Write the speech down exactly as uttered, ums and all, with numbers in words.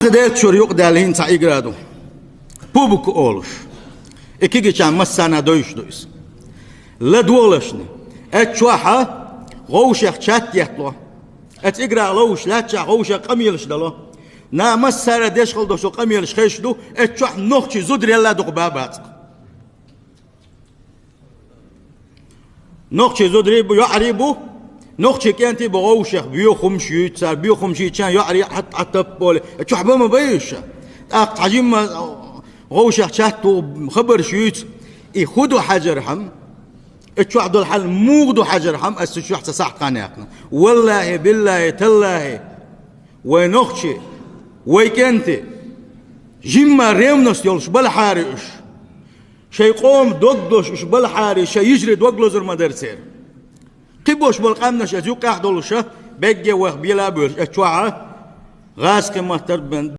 Делта шура юкъадаьлла хӀинца цхьа игра ду. Пубг олуш. И кегийчарна массарна а девзаш ду иза. ЛадогӀалаш. Эцу чохь вовшех чат еттало. Эцу играх ловзуш лаьттачохь вовшех къамелаш дало. Наха массара а деш хала долуш долу къамелаш хезаш ду, эцу чохь нохчийн зударий а дукха бан бацахь. Нохчийн зударий бу, йоӀарий бу, нохчийн кӀентий бу вовшех, боьха хӀумнаш юьйцу цара, боьха хӀумнаш юьйцучарна йоӀарий хьат-, хьатап болу. Чохь бан ма бай уьш. ТӀаккха цхьа жимма вовшех чат ву, хабарш юьйцу. И хӀун ду хьажархьама? И чохь долу хьал муха ду хьажархьама, аса чохь цхьа сахьт хан яьккхина. Валлахьи, биллахьи, таллахьи, вай нохчий, вай кӀентий, жимма ревность йолуш балахьара уьш. Шайн къоман дог долуш уьш балахьара, шайн йижарий дог лозур ма дара церан. Кхин болуш болу къаьмнаш, эцу юккъехь долуша, бегге вайх бела а боьлуш, эцу чохь гӀазкхийн маттара бен